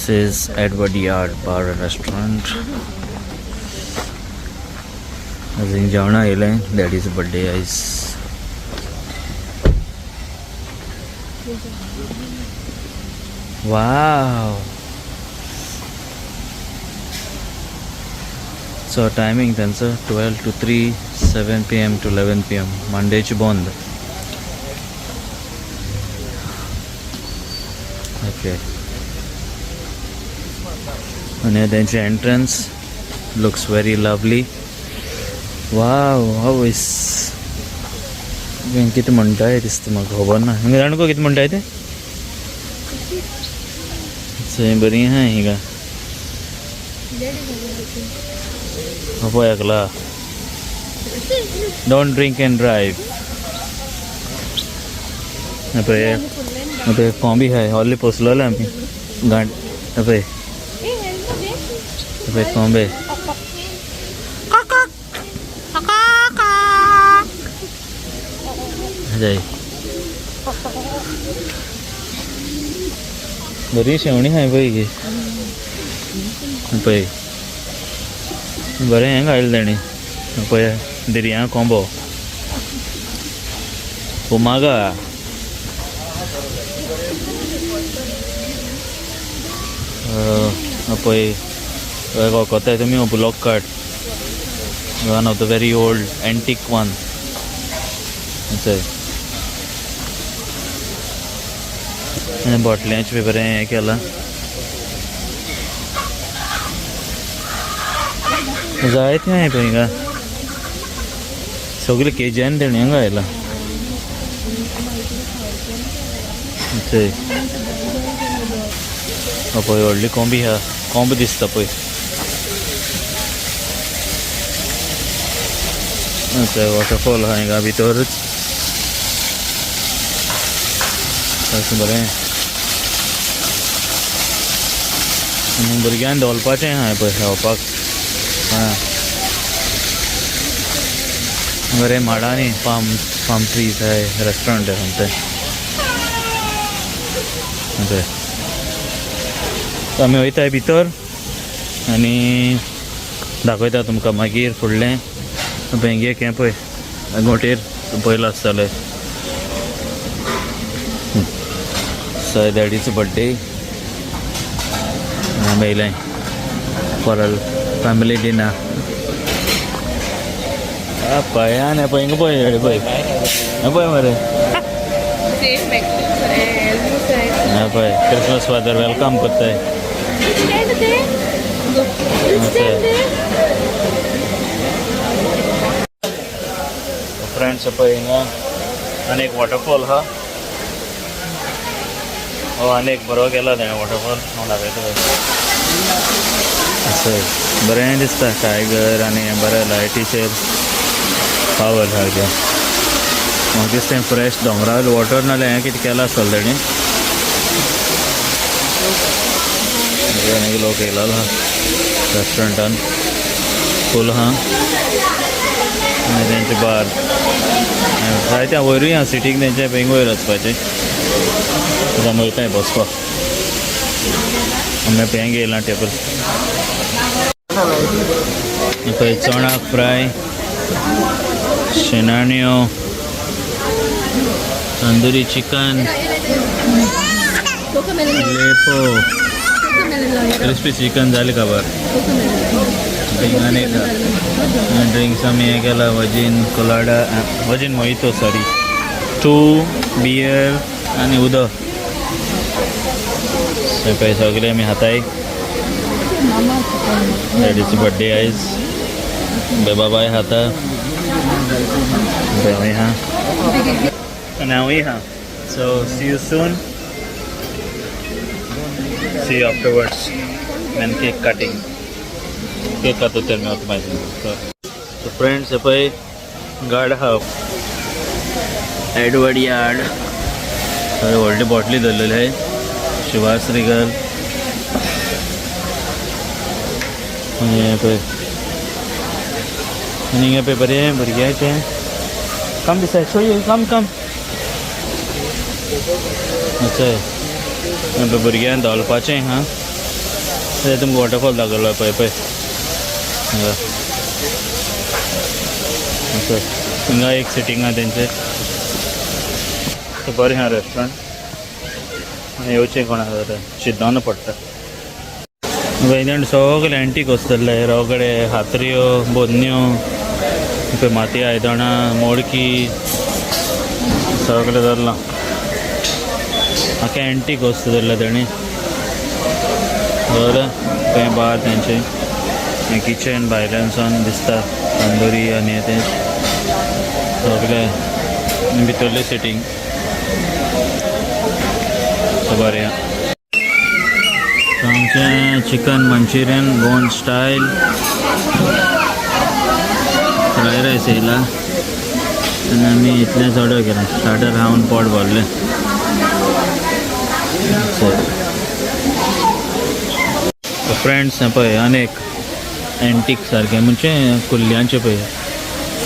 This is Edward Yard Bar and Restaurant. अजून जेवणा येयलें डॅडीचो बड्डे आयज. वाव. सो टायमींग तांचो 12 to 3, 7 PM to 11 PM. मंडेची बंद. ओके, आनी तेंचे entrance looks very lovely. Wow, how is कितें म्हणटाय दिसता म्हाका, खबर ना. हिंगा जाणा गो कितें म्हणटाय तें. सो बरी आहा हिंगा. पळय एकला. Don't drink and drive. पळय पळय, कोंबी आहाय. ऑल्रेडी पोसलोले आमी गांठ. पळय पळय कोंबे. जाय बरी शेवणी आहाय पळय गे. पळय बरें हें घायलें तेणी. पळय दर्या कोंबो उमागा. पळय वळखताय तुमी हो bullock cart, one of the very old antique one. आनी बोटल्यांचें बी बरें हें केलां. जायतें आहाय पळय हिंगा, सगळें केजयान तेणी हांगा आयलां. चोय हो पळय व्हडली कोंबी आहा, कोंबो दिसता पळय. चोय वॉटरफॉल आहा हिंगा भितरूच. तशें बरें आनी भुरग्यांक धोलपाचें आहा पळय खेळपाक. आं बरें माडांनी पाम पाम ट्रीज आहाय. रेस्टॉरंट आहा तें. आमी वयताय भितर आनी दाखयता तुमकां मागीर फुडलें. बँगेक हें पळय घोंटेर पयलां आसतालें. सो डॅडीचो बड्डे आमी येयलें फॉर अ फॅमिली डिनर. पळय पळय हिंगा पळय पळय पळय मरे. पळय क्रिसमस फादर welcome करताय. फ्रेंड्स पळय हिंगा आनी एक वॉटरफॉल आहा. हो आनी एक बरो केला तेणें वॉटरफॉल. हांव दाखयता. असं बरें दिसता टायगर आनी बरें लायटीचेर पावर सारकें. म्हाका दिसता फ्रेश दोंगरा वॉटर नाल्यार हें कितें केलां आसतलें तेणी. आनी लोक येयलो आहा रेस्टॉरंटान, फूल आहा. आनी तेंचे बार जायते वयरूय आहा सिटीक तेंचे बेंग वयर वचपाचें. आमी वयताय बसपाक. आमी पेंग येयला टेबल. पळय चणाक फ्राय, शेनाण्यो, तंदुरी चिकन, लेपो, क्रिस्पी चिकन जालें खबर. आनी ड्रिंक्स आमी हें केलां virgin colada, virgin mojito, sorry, 2 beer आनी उदक. पळय सगळे आमी खाताय. डॅडीचो बड्डे आयज. बाबाय खाता, हांवूय आहा आनी हांवूय आहा. So see you soon, see you afterwards when cake cutting. Cake कातो तर मी माहिती. सो फ्रेंड्स पळय गार्ड आहा एडवर्ड यार्ड. थंय व्हडली बॉटली दवरलेली आहाय शिवास रिगल. आनी पळय आनी हिंगा पळय बरें भुरग्याचें come this side, show you, come come. अच्छा, भुरग्यांक धोलपाचें हा. ते तुमकां वॉटरफॉल दाखयलो पळय पळय हांगा. असो हिंगा एक सिटींग आहा तेंचे. सो बरें आहा रेस्टॉरंट आनी येवचें कोणा जाल्यार शिद्दान पडटा. वयल्यान सगळे एंटीक वस्तू धरले, रगडे, हातऱ्यो, बोन्न्यो, पळय माती आयदणां, मोडकी सगळें धरलां. आख्खे एंटीक वस्तू धरल्या तेणी. दवरलें थंय बार तेंचें. हें किचन भायल्यानसून दिसता, तंदुरी आनी हें तें सगळें. भितरलें सिटींग. सो बरें आहा. सो आमचें chicken Manchurian Goan style, fry rice येयला आनी आमी इतलेंच ऑर्डर केलें. स्टार्टर खावन पोट भरलें. सो फ्रेंड्स, हें पळय, आनी एक एंटीक सारकें म्हणजे कुल्ल्यांचें पळय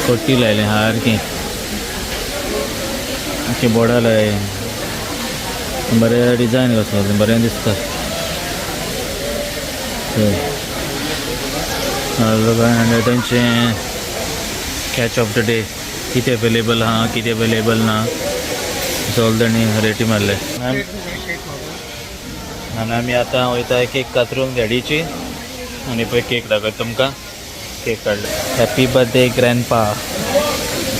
कोट्टी लायलें सारकें. अशें बोर्डां लाय, बरें डिजायन कसो बरें दिसता. पळय तेंचें कॅच ऑफ the day, कितें अवेलेबल आहा, कितें अवेलेबल ना, सगळें तांणी रेटी मारले. आनी आमी आतां वयता केक कातरूंक डॅडीची. आनी पळय, केक दाखयता तुमकां. केक काडले. Happy birthday grandpa.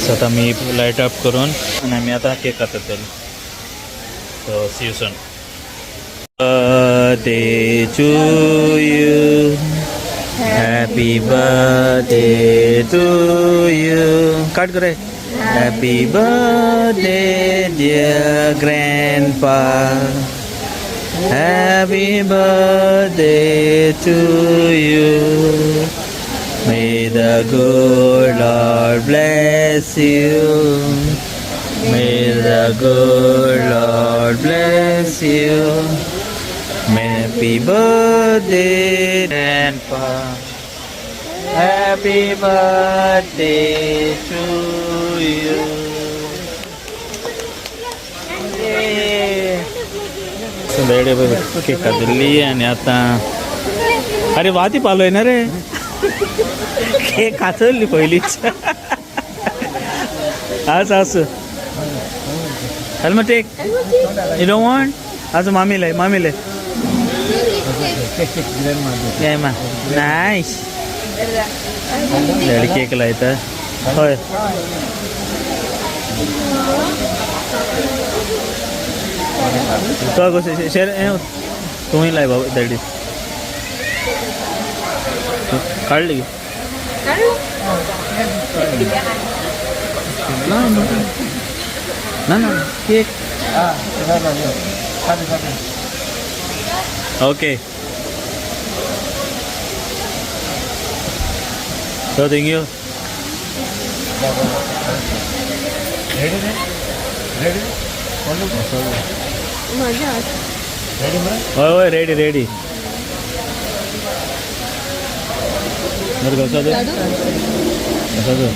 सो आतां आमी लायट अप करून आनी आमी आतां cake कातरतले. So see you soon. Birthday to you. Happy birthday to you. Cut करे. Happy birthday, dear grandpa. Happy birthday to you. May the good Lord bless you. May the good Lord bless you. Happy birthday, Grandpa. Happy birthday to you. Yeah. So daddy cake कातरली आनी आतां, अरे वाती पालोय ना रे, cake कातरली पयलींच. आस आस. Helmet take. You don't want? आज मामीले, मामीले. Yeah, ma. Nice. Daddy cake लायता. हय. तो कशें शेर तूंय लाय बाबा डॅडी. काडली. ना ना ना, cake. Okay. So thank you. हय हय, रेडी रेडी. बरं, कसं ते कसं ते.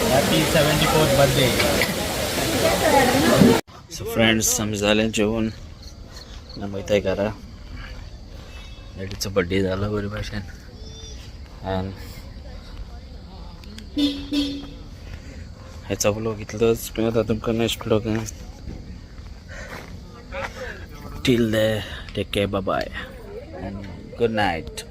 Happy 74th birthday. So friends, आमी जालें जेवण. वयताय घरा. डॅडीचो बड्डे जालो बरे भाशेन. आनी ह्याचा व्लॉग इतलोच. मेळटा तुमकां next व्लॉगान. Till then, take care, bye and good night.